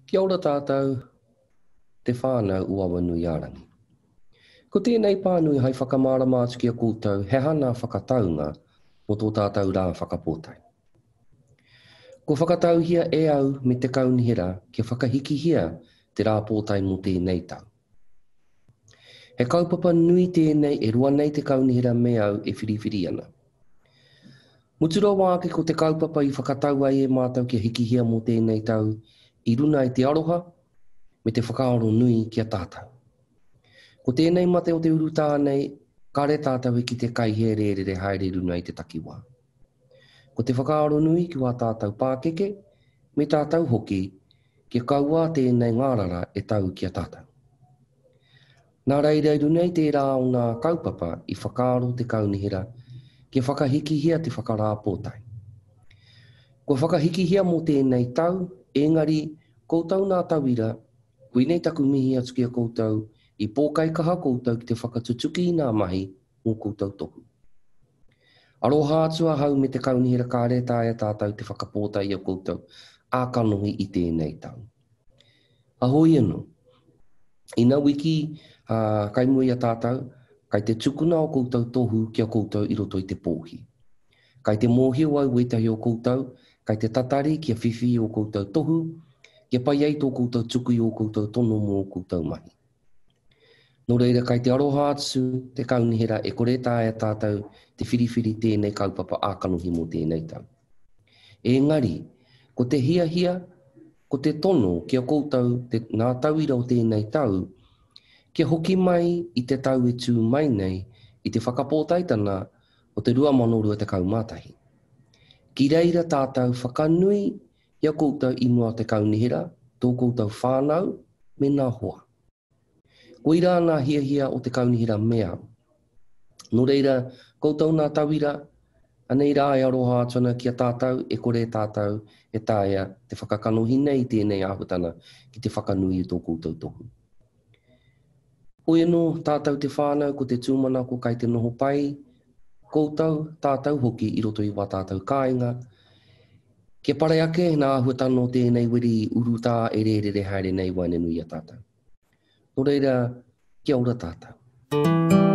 Kia ora tātou, te whānau o Awanuiārangi. Ko tēnei pānui hai whakamārama atu ki a koutou he aha nā whakataunga mō tō tātou rā whakapōtae. Kua whakatauhia e au me te kaunihera kia whakahikihia te rā pōtae mō tēnei tau. He kaupapa nui tēnei e roa nei te kaunihera me au e whiriwhiri ana. Mutu rawa ake ko te kaupapa i whakatau ai e mātou kia hikihia mō tēnei tau i runa i te aroha me te whakaaro nui ki a tātou. Ko tēnei mate o te urutā nei, kare tātou e kite kai he rērere haere i runa i te takiwā. Ko te whakaaro nui ki wā tātou pākeke, me tātou hoki, kia kauā tēnei ngārara e tau ki a tātou. Nā reira i runga i tērā o ngā kaupapa i whakaaro te kaunihera kia whakahikihia te whakarāpōtae. Kua whakahikihia mō tēnei tau, engari, koutou nā tauira, koinei taku mihi atu ki a koutou, i pōkaikaha koutou ki te whakatutuki i nā mahi mō koutou tohu. Aroha atu ahau me te kaunihera kāre taea tātou te whakapōtae i a koutou ā-kanohi i tēnei tau. Ahoi anō. Ina wiki, ā, kai mua i a tātou, kai te tukuna o koutou tohu ki a koutou i roto i te pōhi. Kai te mōhio au wētahi o koutou, kai te tatari kia whiwhi i ō koutou tohu, kia pai ai tō koutou tuku i ō koutou tono mō ō koutou mahi. Nō reira, kai te aroha atu te kaunihera e kore taea tātou te whiriwhiri tēnei kaupapa ā-kanohi mō tēnei tau. Engari, ko te hiahia, ko te tono ki a koutou te, ngā tauira o tēnei tau, kia hoki mai i te tau e tū mai nei i te whakapōtaetana o te 2021. Ki reira tātou whakanui i a koutou i mua o te kaunihera, tō koutou whānau me nā hoa. Koirā ngā hiahia o te kaunihera me au. Nō reira, koutou nā tauira, anei rā e aroha atu ana ki a tātou, e kore tātou e taea te whakakanohi nei i tēnei āhuatana ki te whakanui i tō koutou tohu. Hoi anō, tātou te whānau, ko te tūmanako kai te noho pai, koutou, tātou hoki i roto i wā tātou kāinga, Kia pare ake nā āhuatanga o tēnei wiri urutā e rērere haere nei waenganui i a tātou. Nō reira, kia ora tātou.